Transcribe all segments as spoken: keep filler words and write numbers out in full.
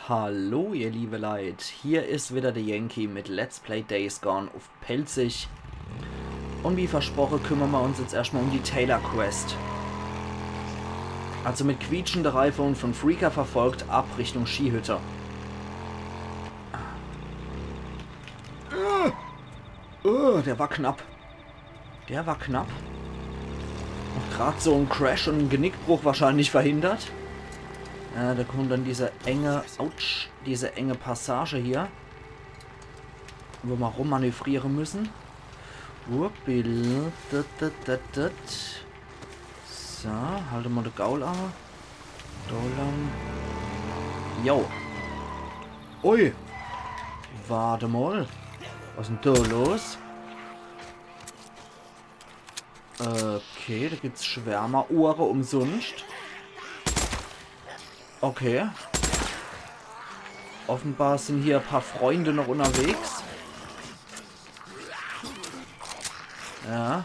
Hallo ihr liebe Leit, hier is wieder de Yankee mit Let's Play Days Gone uff Pälzisch. Un wie versproche kümmere mer uns jetzt erschtmal um die Taylor Quest. Also mit quietschender Reife und von Freaker verfolgt, ab Richtung Skihütte. Oh, der war knapp. Der war knapp. Noch grad so en Crash und en Genickbruch wahrscheinlich verhindert. Äh, da kommt dann diese enge, ouch, diese enge Passage hier, wo mer rummanövriere müssen. Wuppil, dat, dat, dat, dat. So, halt mal de Gaul an. Do lang. Jo. Ui. Wart mal. Was is denn do los? Okay, da gibt's Schwärmerohre umsunscht. Okay. Offenbar sind hier e paar Freunde noch unterwegs. Ja.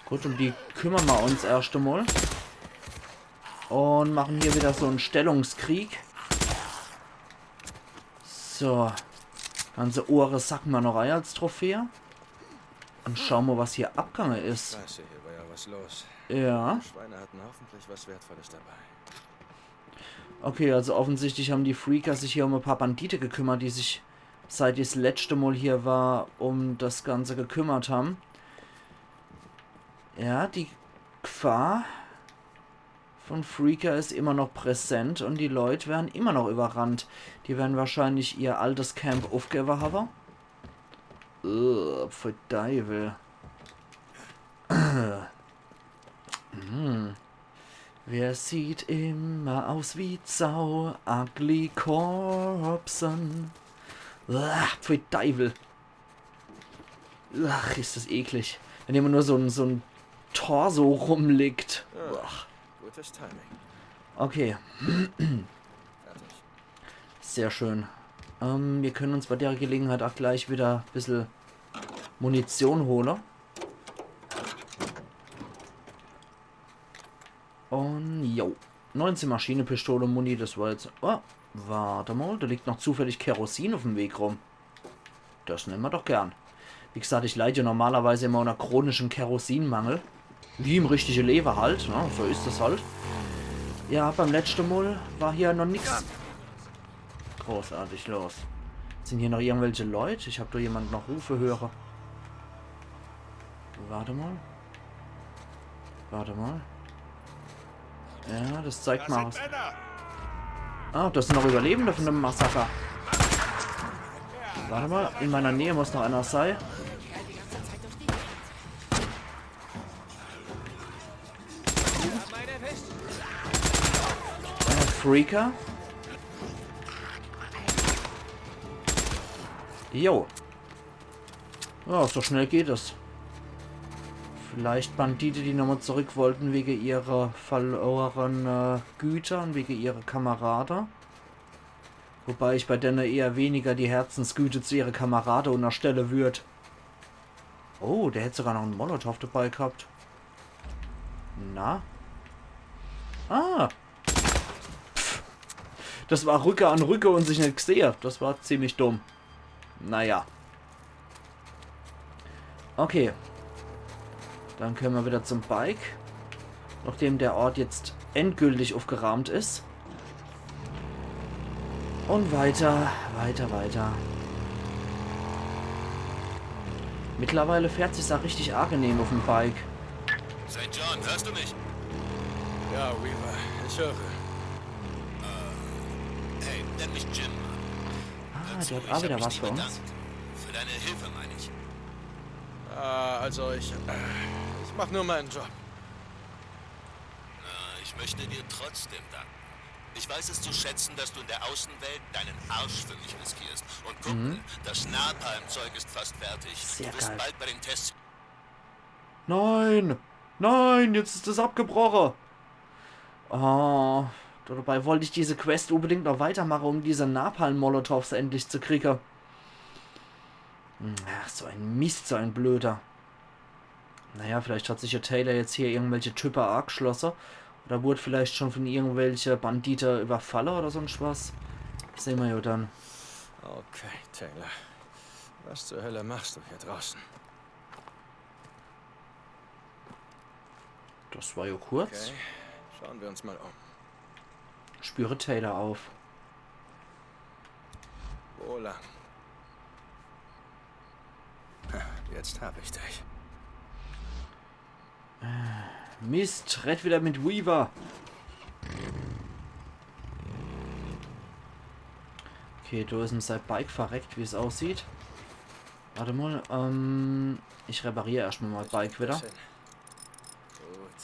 Gut, um die kümmere mer uns erscht mal. Und machen hier wieder so en Stellungskrieg. So. Ganze Ohre sacke mer noch ei als Trophäe. Und schaue mer, was hier abgange is. Scheiße, hier war ja was los. Ja. Die Schweine hatten hoffentlich was Wertvolles dabei. Okay, also offensichtlich haben die Freaker sich hier um e paar Bandite gekümmert, die sich, seit ich's letschte Mal hier war, um das Ganze gekümmert haben. Ja, die Gefahr von Freaker is immer noch präsent und die Leut werden immer noch überrannt. Die werden wahrscheinlich ihr altes Camp uffgewwe habe. Ugh, pfui Deiwel. Hm. Wer sieht immer aus wie Sau? Ugly Corpsen. Ugh, pfui Deiwel. Ach, is das eklig. Wenn immer nur so en, so en Torso rumliegt. Ja. Uah. Gutes Timing. Okay. Fertig. Sehr schön. Ähm, wir können uns bei der Gelegenheit auch gleich wieder e bissel Munition hole. Und jo. Neunzehn Maschinepistole Muni, das war jetzt. Oh, wart mal, da liegt noch zufällig Kerosin uffm Weg rum. Das nemme mer doch gern. Wie gesagt, ich leid ja normalerweise immer unter chronischen Kerosinmangel. Wie im richtige Lewe halt, ne? So is es halt. Ja, beim letschte Mal war hier noch nix großartig los. Sind hier noch irgendwelche Leut? Ich hab do jemand noch rufe höre. Wart mal. Wart mal. Ja, das zeigt mal was. Ah, das sind noch Überlebende von dem Massaker. Wart mal, in meiner Nähe muss noch einer sei. Äh, Freaker. Jo. Ja, so schnell geht es. Vielleicht Bandite, die nochmal zurück wollten wege ihre verlorene Güter und wege ihre Kamerade. Wobei ich bei denne eher weniger die Herzensgüte zu ihre Kamerade unterstelle würd. Oh, der hätt sogar noch en Molotow dabei gehabt. Na? Ah! Pff. Das war Rücke an Rücke und sich net gsehe. Das war ziemlich dumm. Naja. Okay. Dann können wir wieder zum Bike. Nachdem der Ort jetzt endgültig aufgeraumt ist. Und weiter, weiter, weiter. Mittlerweile fährt sich's auch richtig angenehm auf dem Bike. Saint John, hörst du mich? Ja, Weaver, ich höre. Hey, nenn mich Jim. Ah, der hat auch wieder was für uns. Für deine Hilfe, meine ich. Ah, also ich, ich mach nur meinen Job. Na, ich möchte dir trotzdem danken. Ich weiß es zu schätzen, dass du in der Außenwelt deinen Arsch für mich riskierst. Und Kumpel, das Napalm-Zeug ist fast fertig. Sehr geil. Du wirst bald bei den Tests. Nein! Nein, jetzt ist es abgebroche. Oh, dabei wollt ich diese Quest unbedingt noch weitermache, um diese Napalm-Molotows endlich zu kriege. Ach, so ein Mist, so ein blöder. Naja, vielleicht hat sich ja Taylor jetzt hier irgendwelche Type angeschlosse Oder wurd vielleicht schon von irgendwelche Bandite überfalle oder sonst was. Sehn mer jo dann. Okay, Taylor. Was zur Hölle machst du hier draußen? Das war jo kurz. Okay, schauen wir uns mal um. Spüre Taylor auf. Wo lang? Ha, jetzt hab ich dich. Mist, red wieder mit Weaver. Okay, do is em sei Bike verreckt, wie's aussieht. Warte mal, ähm, ich reparier erscht mal mei Bike wieder. Schön. Gut.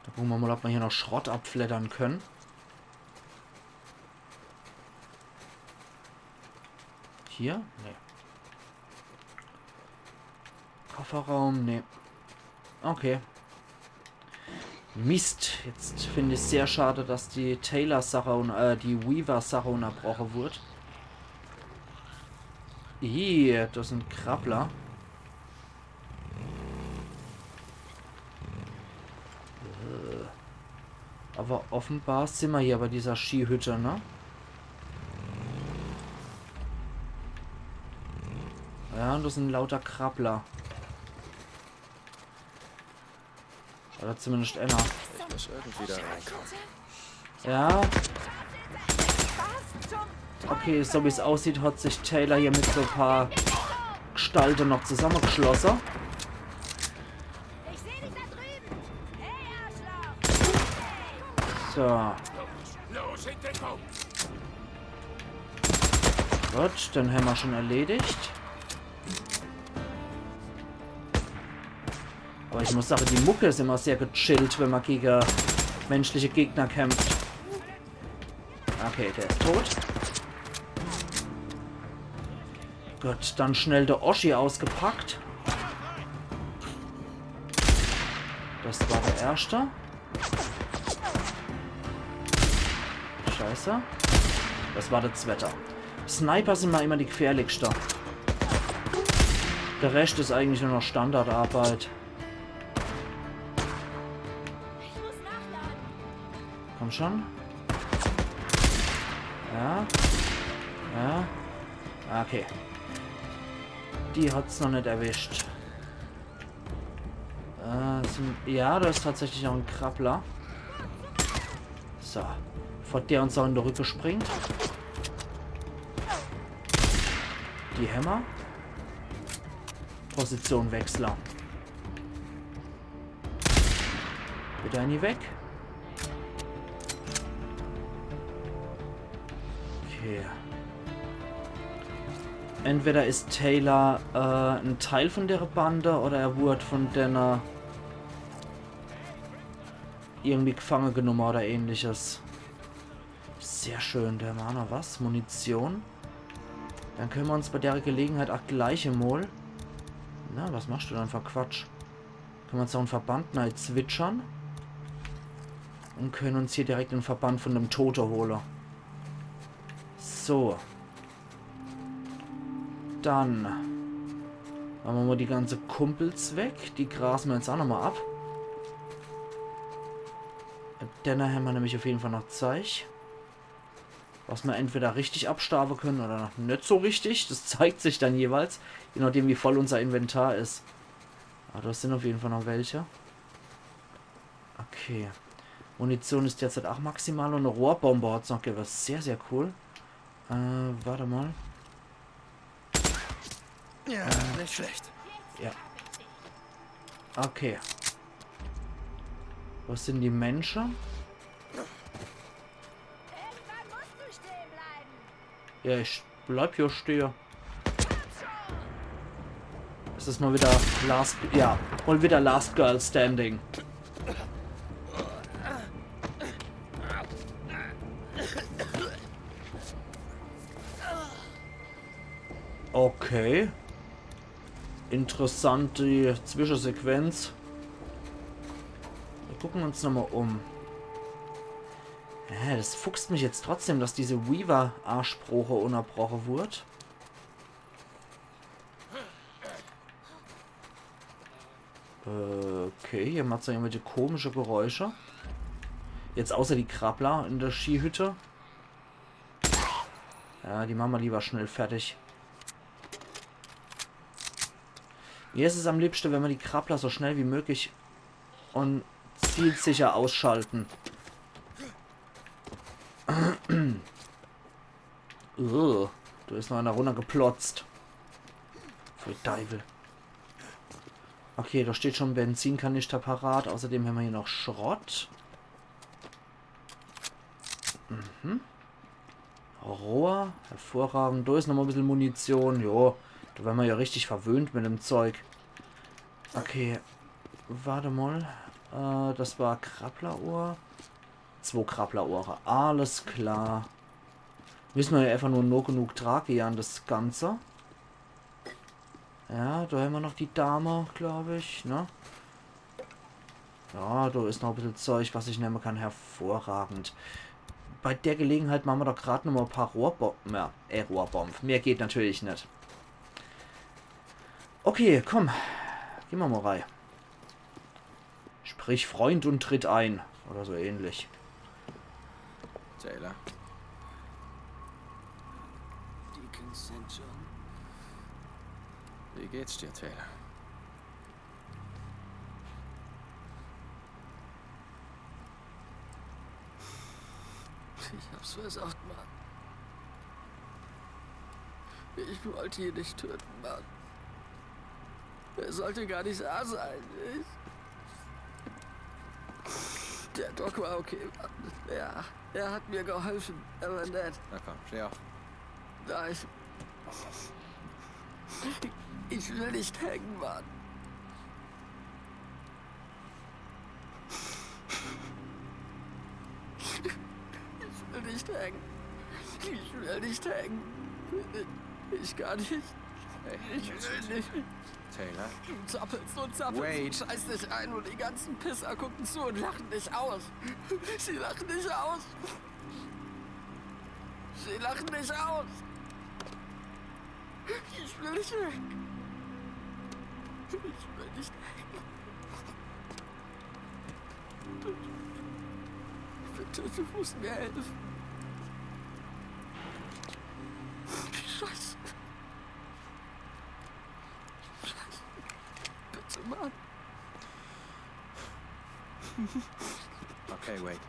Do gucke mer mal, ob mer hier noch Schrott abfleddern können. Hier? Nee. Kofferraum? Nee. Okay. Mist. Jetzt find ich's sehr schade, dass die Taylor-Sache und, äh, die Weaver-Sache unterbroche wurd. Ih, das sin Krabbler. Äh. Aber offenbar sin mer hier bei dieser Skihütte, ne? Ja, und das sin lauter Krabbler. Oder zumindest einer. Ich muss irgendwie da reinkommen. Ja. Okay, so wie's aussieht, hat sich Taylor hier mit so paar Gestalte noch zusammegeschlosse. Ich sehe dich da drüben. So. Gut, den hämmer schon erledigt. Aber ich muss sagen, die Mucke is immer sehr gechillt, wenn mer gege menschliche Gegner kämpft. Okay, der is tot. Gut, dann schnell der Oschi ausgepackt. Das war der erste. Scheiße. Das war der zweite. Sniper sin mer immer die gefährlichste. Der Rest is eigentlich nur noch Standardarbeit. Komm schon. Ja. Ja. Okay. Die hat's noch net erwischt. Äh, zum, ja, da is tatsächlich noch en Krabbler. So. Bevor der uns auch in de Rücke springt. Die hämmer. Position wechsle. Wieder in die weg. Okay. Entweder is Taylor, äh, en Teil von dere Bande oder er wurd von denne irgendwie gefange genumme oder ähnliches. Sehr schön, der Mana, was? Munition. Dann können mer uns bei dere Gelegenheit auch gleich emol. Na, was machst du dann für Quatsch? Können mer uns auch en Verband nei zwitschern. Und können uns hier direkt en Verband von dem Tote hole. So. Dann mache mer mal die ganze Kumpels weg. Die grase mer jetzt auch nochmal ab. Dann hämmer nämlich auf jeden Fall noch Zeich. Was mer entweder richtig abstauwe können oder net so richtig. Das zeigt sich dann jeweils, je nachdem wie voll unser Inventar is. Aber das sin auf jeden Fall noch welche. Okay. Munition is derzeit auch maximal und e Rohrbombe hat's noch gewwe. Sehr, sehr cool. Äh, warte mal. Ja, nicht schlecht. Ja. Okay. Wo sin die Mensche? Irgendwann musst du stehen bleiben. Ja, ich bleib hier stehe. Es is mal wieder Last, ja, mal wieder Last Girl Standing. Okay. Interessante Zwischensequenz. Wir gucken uns nochmal um. Ja, das fuchst mich jetzt trotzdem, dass diese Weaver-Aaschproche unterbroche wurd. Äh, okay, hier macht's jo immer die komische Geräusche. Jetzt außer die Krabbler in der Skihütte. Ja, die mache mer lieber schnell fertig. Mir is es am liebschte, wenn mer die Krabbler so schnell wie möglich un zielsicher ausschalte. Ugh, do is noch einer runnergeplotzt. Pfui Deiwel. Okay, do steht schon Benzinkanister parat. Außerdem hämmer hier noch Schrott. Mhm. Rohr, hervorragend. Do is noch mol e bissel Munition. Jo, do werre mer jo richtig verwöhnt mit dem Zeug. Okay, wart mol. Äh, das war Krabblerohr. Zwo Krabblerohre. Alles klar. Misse mer jo einfach nur noch genug trage hier an das Ganze. Ja, do hämmer noch die Dame, glaub ich, ne? Ja, do is noch e bissel Zeug, was ich nemme kann. Hervorragend. Bei der Gelegenheit mache mer doch grad noch mol e paar Rohrbomben. Ja, äh, Rohrbomben. Mehr geht natürlich net. Okay, komm. Gehn mer mol rei. Sprich Freund und tritt ein. Oder so ähnlich. Taylor. Deacon Saint John. Wie geht's dir, Taylor? Ich hab's versagt, Mann. Ich wollte ihn nicht töten, Mann. Er sollte gar nicht da sein. Ich... Der Doc war okay, Mann. Er, er hat mir geholfen. Er war nett. Na komm, steh auf. Nein. Ich will nicht hängen, Mann. Ich will nicht hängen. Ich will nicht hängen. Ich gar nicht. Hey, ich will nicht. Taylor. Du zappelst und zappelst und scheißt dich ein und die ganzen Pisser gucken zu und lachen dich aus. Sie lachen dich aus. Sie lachen dich aus. Ich will nicht weg. Ich will nicht weg. Bitte, du musst mir helfen. Scheiße. Scheiße. Bitte, Mann. Okay, Wade.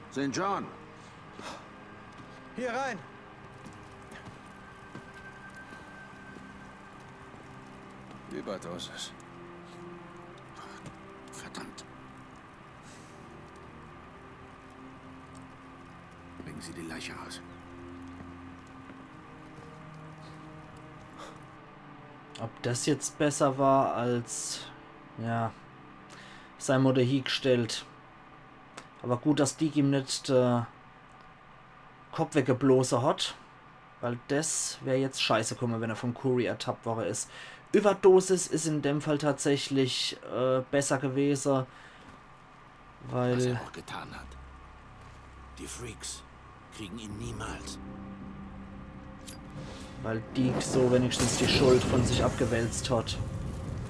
Saint John. Hier rein! Überdosis. Verdammt. Bringen Sie die Leiche raus. Ob das jetzt besser war als, ja, sei mol do hiegestellt. Aber gut, dass Deek ihm net de Kopp weggeblose hat. Weil das wär jetzt scheiße kumme, wenn er von Kouri ertappt worre is. Überdosis is in dem Fall tatsächlich, äh, besser gewese. Was er auch getan hat. Die Freaks kriegen ihn niemals. Weil Deek so wenigstens die Schuld von sich abgewälzt hat.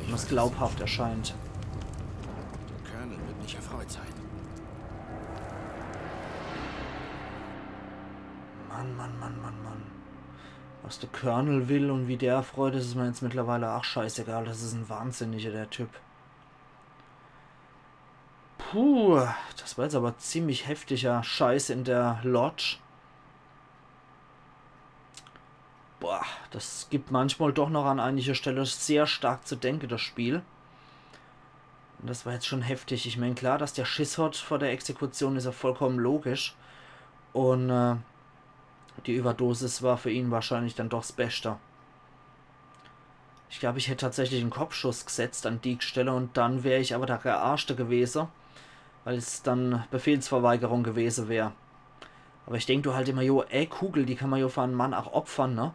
Un es glaubhaft erscheint. Der Colonel wird nicht erfreut sein. Mann, Mann, Mann, Mann, Mann. Was de Colonel will un wie der erfreut is, is mer jetzt mittlerweile ach scheißegal. Das is en Wahnsinniger, der Typ. Puh, das war jetzt aber ziemlich heftiger Scheiß in der Lodge. Boah, Es gibt manchmal doch noch an einiger Stelle sehr stark zu denken, das Spiel. Und das war jetzt schon heftig. Ich mein, klar, dass der Schiss hat vor der Exekution, ist ja vollkommen logisch. Und äh, die Überdosis war für ihn wahrscheinlich dann doch das Beste. Ich glaube, ich hätte tatsächlich einen Kopfschuss gesetzt an die Stelle und dann wäre ich aber der Gearschte gewesen, weil es dann Befehlsverweigerung gewesen wäre. Aber ich denk du halt immer, jo, ey, Kugel, die kann man jo für einen Mann auch opfern, ne?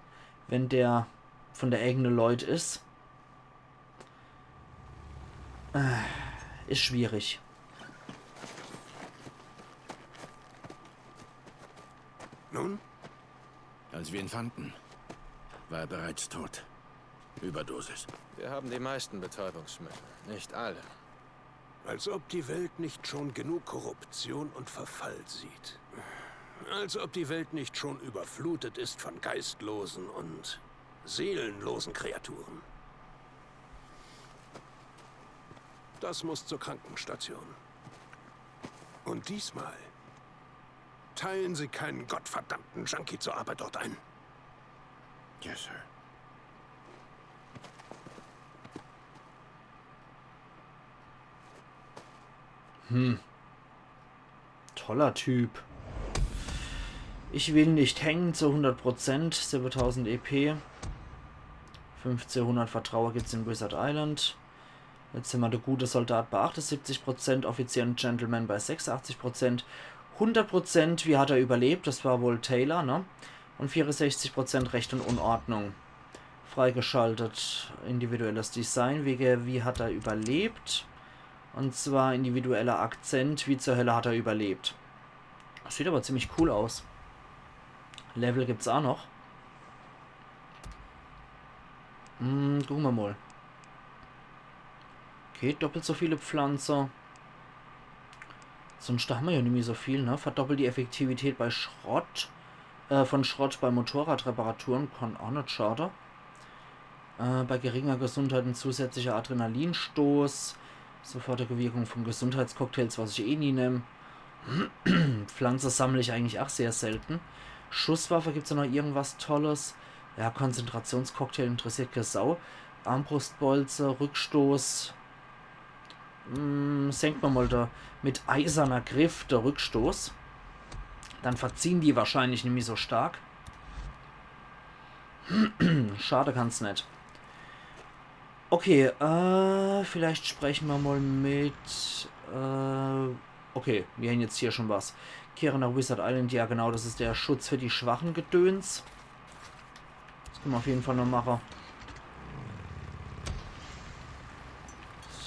Wenn der von der eigene Leut ist. Äh, ist schwierig. Nun? Als wir ihn fanden, war er bereits tot. Überdosis. Wir haben die meisten Betäubungsmittel, nicht alle. Als ob die Welt nicht schon genug Korruption und Verfall sieht. Als ob die Welt nicht schon überflutet ist von geistlosen und seelenlosen Kreaturen. Das muss zur Krankenstation. Und diesmal teilen Sie keinen gottverdammten Junkie zur Arbeit dort ein. Yes, Sir. Hm. Toller Typ. Ich will nicht hängen zu hundert Prozent. Siebentausend E P. Fünfzehnhundert Vertrauen gibt's in Wizard Island. Jetzt sind wir der gute Soldat bei achtundsiebzig Prozent, Offizier und Gentleman bei sechsundachtzig Prozent. Hundert Prozent, wie hat er überlebt? Das war wohl Taylor, ne? Und vierundsechzig Prozent Recht und Unordnung. Freigeschaltet, individuelles Design, wege wie hat er überlebt? Und zwar individueller Akzent, wie zur Hölle hat er überlebt? Das sieht aber ziemlich cool aus. Level gibt's auch noch. Hm, gucken wir mal. Okay, doppelt so viele Pflanze. Sonst da haben wir ja nicht mehr so viel, ne? Verdoppelt die Effektivität bei Schrott. Äh, von Schrott bei Motorradreparaturen. Kann auch nicht schade. Äh, bei geringer Gesundheit ein zusätzlicher Adrenalinstoß. Sofortige Wirkung von Gesundheitscocktails, was ich eh nie nehm. Pflanze sammle ich eigentlich auch sehr selten. Schusswaffe gibt's da noch irgendwas Tolles? Ja, Konzentrationscocktail interessiert keine Sau. Armbrustbolze, Rückstoß. Hm, senkt man mal da mit eiserner Griff der Rückstoß. Dann verziehen die wahrscheinlich nicht mehr so stark. Schade kann's nicht. Okay, äh, vielleicht sprechen wir mal mit, äh, okay, wir haben jetzt hier schon was. Kehre nach Wizard Island, ja genau, das ist der Schutz für die Schwachen Gedöns. Das können wir auf jeden Fall noch machen.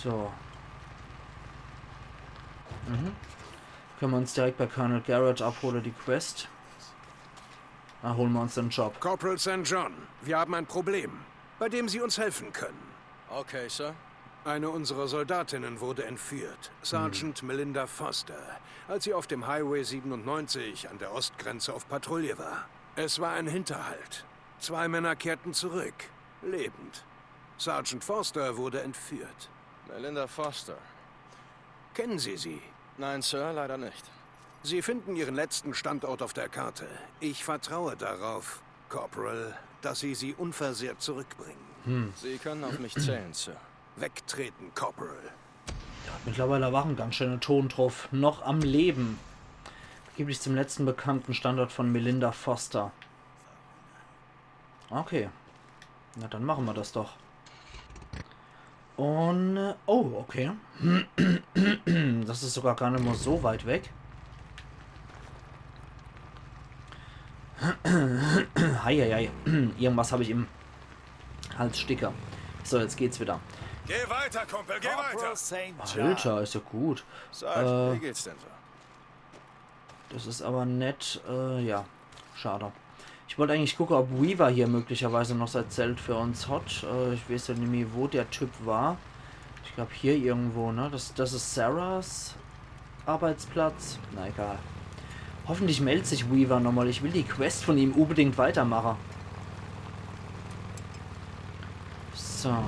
So. Mhm. Können wir uns direkt bei Colonel Garrett abholen, die Quest. Da holen wir uns den Job. Corporal Saint John, wir haben ein Problem, bei dem Sie uns helfen können. Okay, Sir. Eine unserer Soldatinnen wurde entführt, Sergeant Melinda Foster, als sie auf dem Highway siebenundneunzig an der Ostgrenze auf Patrouille war. Es war ein Hinterhalt. Zwei Männer kehrten zurück, lebend. Sergeant Foster wurde entführt. Melinda Foster. Kennen Sie sie? Nein, Sir, leider nicht. Sie finden Ihren letzten Standort auf der Karte. Ich vertraue darauf, Corporal, dass Sie sie unversehrt zurückbringen. Sie können auf mich zählen, Sir. Wegtreten, Corporal. Der hat mittlerweile auch einen ganz schönen Ton drauf. Noch am Leben. Angeblich zum letzten bekannten Standort von Melinda Foster. Okay. Na, dann machen wir das doch. Und, äh, oh, okay. Das ist sogar gar nicht mal so weit weg. Heieiei. Irgendwas habe ich im Hals sticker. So, jetzt geht's wieder. Geh weiter, Kumpel, geh weiter! Alter, ist ja gut. Sergeant, Äh. Wie geht's denn so? Das ist aber nett, äh, ja. Schade. Ich wollte eigentlich gucken, ob Weaver hier möglicherweise noch sein Zelt für uns hat. Äh, ich weiß ja nicht mehr, wo der Typ war. Ich glaube, hier irgendwo, ne? Das, das ist Sarahs Arbeitsplatz. Na egal. Hoffentlich meldet sich Weaver nochmal. Ich will die Quest von ihm unbedingt weitermachen. So.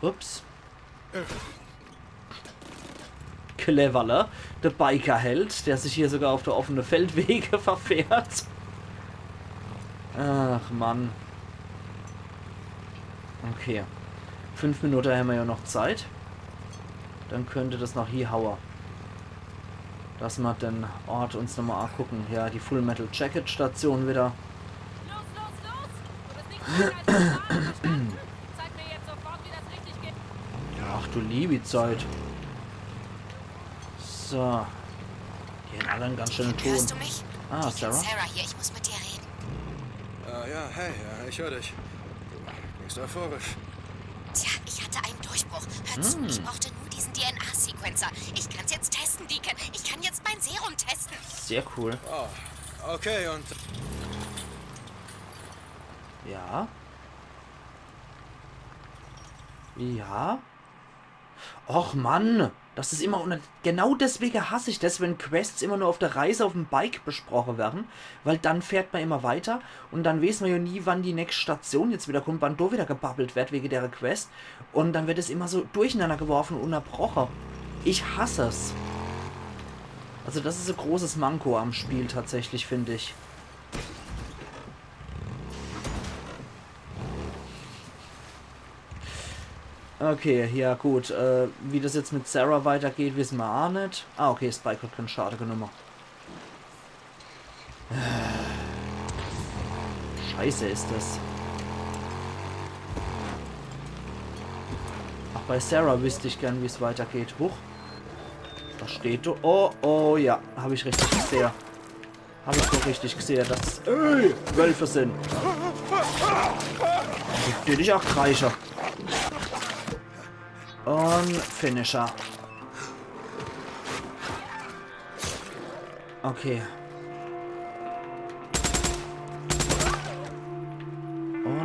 Ups. Cleverle, der Bikerheld, der sich hier sogar auf der offenen Feldwege verfährt. Ach Mann. Okay. Fünf Minute hämmer jo noch Zeit. Dann könnt des noch hiehaue. Dass mer den Ort uns nochmol angucke. Ja, die Full Metal Jacket Station wieder. Los, los, los! Du bist nicht schneller als die Bahn, verstanden? Zeig mir jetzt sofort, wie das richtig geht. Ach du liebi Zeit. So. Die hän alle en ganz schöne Ton. Hörst du mich? Ah, Deacon Sarah? Sarah hier, ich muss mit dir reden. Ah, ja, hey, ja, ich hör dich. Du klingst euphorisch. Tja, ich hatte einen Durchbruch. Hör zu, ich brauchte nur diesen D N A-Sequencer. Ich kann's jetzt testen, Deacon. Ich kann jetzt mein Serum testen. Sehr cool. Oh, okay, und Ja. Ja. Och Mann, des is immer, un genau deswege hass ich des, wenn Quests immer nur uff de Reise uffm Bike besproche werre, weil dann fährt mer immer weiter un dann weeß mer jo nie, wann die nächst Station jetzt wieder kummt, wann do wieder gebabbelt werd wege dere Quest. Un dann werd es immer so durchenanner geworfe un unnerbroche. Ich hass es. Also des is e großes Manko am Spiel tatsächlich, find ich. Okay, ja gut. Äh, wie des jetzt mit Sarah weitergeht, wisse mer aa net. Ah, okay, Spike hat kän Schade genumme. Scheiße is des. Ach, bei Sarah wüsst ich gern, wie's weitergeht. Huch. Do steht do. Oh, oh ja, hab ich richtig gesehe. Hab ich doch richtig gesehe, dass es, ey, Wölfe sin. Die dich aa kreische. Un Finisher. Okay. Un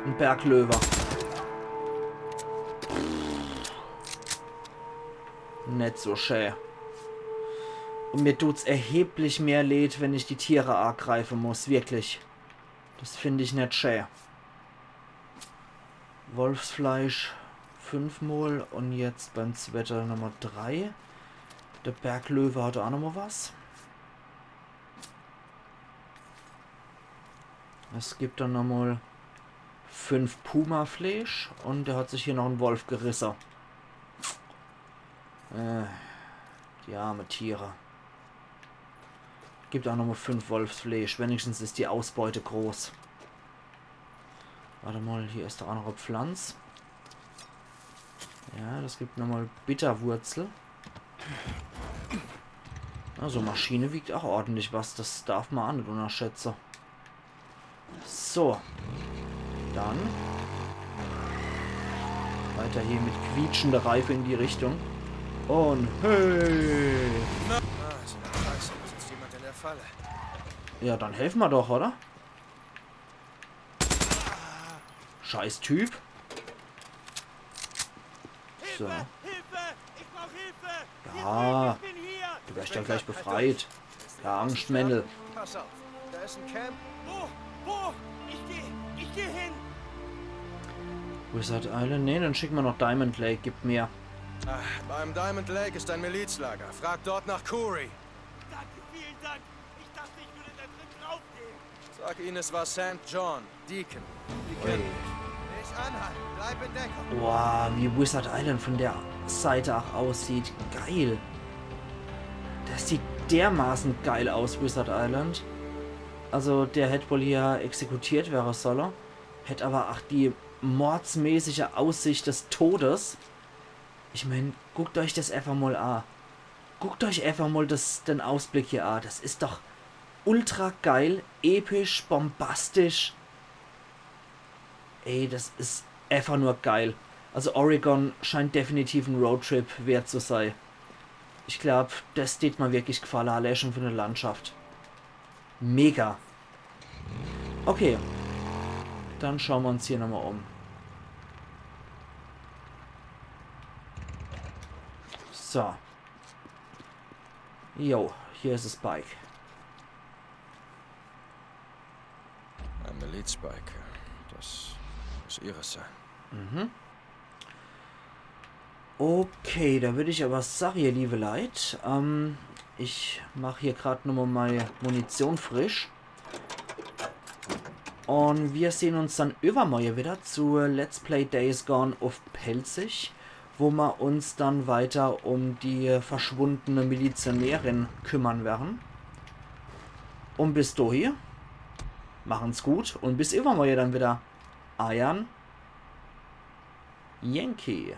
en Berglöwe. Net so schä. Un mir tut's erheblich mehr leed, wenn ich die Tiere aagreife muss, wirklich. Des find ich net schä. Wolfsfleisch fünfmol un jetzt beim zwette Nummer drei. De Berglöwe hat aa nochmol was. Es gibt dann nochmol fünf Puma-Fleisch un der hat sich hier noch en Wolf gerisse. Äh, die arme Tiere. Gibt aa nochmol fünf Wolfsfleisch. Wenigstens is die Ausbeute groß. Wart emol, hier is doch aa noch e Pflanz. Ja, des gibt nochmol Bitterwurzel. Also Maschine wiegt aa ordentlich was, des darf mer aa net unnerschätze. So. Dann weiter hier mit quietschender Reife in die Richtung. Un hey! Ah, so eine Scheiße, da sitzt jemand in der Falle. Ja, dann helfe mer doch, oder? Scheiß Typ. So. Hilfe! Ich brauch Hilfe! Ja, ich bin hier! Du werst ja gleich befreit. Ja, Angstmännel. Pass auf, da ist ein Camp. Wo? Wo? Ich geh, ich geh hin! Wizard Island? Nee, dann schicke mer noch Diamond Lake, gibt mehr. Ah, beim Diamond Lake ist ein Milizlager. Frag dort nach Kouri. Danke, vielen Dank. Ich dachte, ich würde da drin draufgehen. Sag ihnen, es war Sankt John, Deacon. Ui. Nicht anhalten, bleib in Deckung. Boah, wie Wizard Island von der Seite auch aussieht. Geil. Das sieht dermaßen geil aus, Wizard Island. Also, der hätt wohl hier exekutiert werre solle. Hätt aber auch die mordsmäßige Aussicht des Todes. Ich mein, guckt euch das einfach mal a. Guckt euch einfach mal das, den Ausblick hier a. Das is doch ultra geil, episch, bombastisch. Ey, das is einfach nur geil. Also Oregon scheint definitiv en Roadtrip wert zu sei. Ich glaub, das tät mer wirklich gfalle, allee schon von der Landschaft. Mega. Okay. Dann schaue mer uns hier nochmal um. So. Jo, hier is es Bike. Ein Milizbike. Das muss ihres sein. Mhm. Okay, da würd ich aber sage, ihr liebe Leit, ähm, ich mach hier grad nochmal mei Munition frisch. Un wir sehn uns dann iwwermorje wieder zu Let's Play Days Gone uff Pälzisch, wo mer uns dann weiter um die verschwundene Milizionärin kümmern werren. Un bis dohi, machen's gut un bis iwwermorje dann wieder. Eiern Yankee.